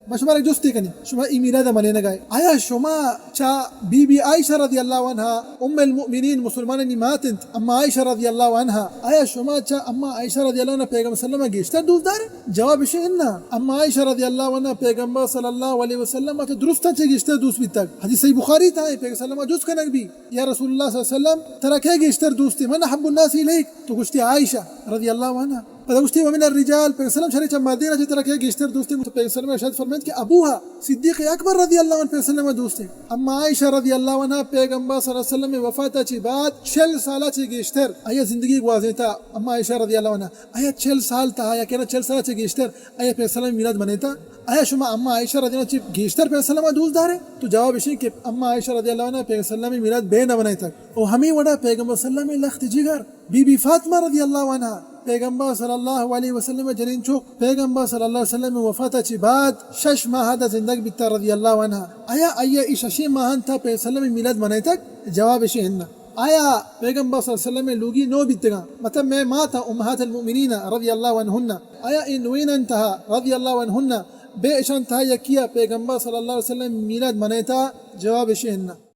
ما شما را جستے کنیں، شما ای میلاد منینگا ئے۔ آیا شما چا بی بی عائشہ رضی اللہ عنہا، ام المؤمنین، مسلمانانی مات انت، اما عائشہ رضی اللہ عنہا، آیا شما چا اما عائشہ رضی اللہ عنہا پیغمبر صلی اللہ علیہ وسلم گیشتر دوست دار؟ جواب اش انت، نہ۔ اما عائشہ رضی اللہ عنہا پیغمبر صلی اللہ علیہ وسلم چا درستاں چہ گیشتر دوست بیتگ۔ حدیث صحیح بخاری تہا ایں، پیغمبر صلی اللہ علیہ وسلم جست کنگ بی، یا رسول اللہ صلی اللہ علیہ وسلم، ترا کئے گیشتر دوست انت؟ من احب الناس الیک؟ تو گوشتی عائشہ رضی اللہ عنہا۔ پدا گوشتی، ومن الرجال، پیغمبر صلی اللہ علیہ وسلم شری چا مردین چہ ترا کئے گیشتر دوست انت؟ تو پیغمبر صلی اللہ علیہ وسلم ارشاد فرمائیت کہ ابوہا، صدیق اکبر رضی اللہ عنہ پیغمبر صلی اللہ علیہ وسلم دوست انت۔ اما عائشہ رضی اللہ عنہا پیغمبر صلی اللہ علیہ وسلم وفاتا چہ بعد چل سالا چہ گیشتر آیا زندگی گوازینتا۔ اما عائشہ رضی اللہ عنہا آیا چل سال تہا، یا کہنا چل سالا چہ گیشتر آیا پیغمبر صلی اللہ علیہ وسلم میلاد منیتا؟ آیا شما اما عائشہ رضی اللہ عنہا چہ گیشتر پیغمبر صلی اللہ علیہ وسلم دوست دارے؟ تو جواب اش انت کہ اما عائشہ رضی اللہ عنہا پیغمبر صلی اللہ علیہ وسلم میلاد بے نہ منیتگ۔ و ہمے وڑا پیغمبر صلی اللہ علیہ وسلم لخت جگر بی بی فاطمہ رضی اللہ عنہا، پیغمبر صلی اللہ علیہ وسلم جنین چک، پیغمبر صلی اللہ علیہ وسلم وفاتا چہ بعد شش ماہ دا زندگ بیتا رضی اللہ عنہا۔ آیا آیا ای ششیں ماہان تہا پیغمبر صلی اللہ علیہ وسلم میلاد منیتگ؟ جواب اش انت، نہ۔ آیا پیغمبر صلی اللہ علیہ وسلم لوگی نو بیتگاں؟ مطلب مئے مات امہات المؤمنین رضی اللہ عنہن، آیا اے نوینان تہا رضی اللہ عنہن بے اشان تہا یکیا پیغمبر صلی اللہ علیہ وسلم میلاد منیتا؟ جواب اش انت، نہ۔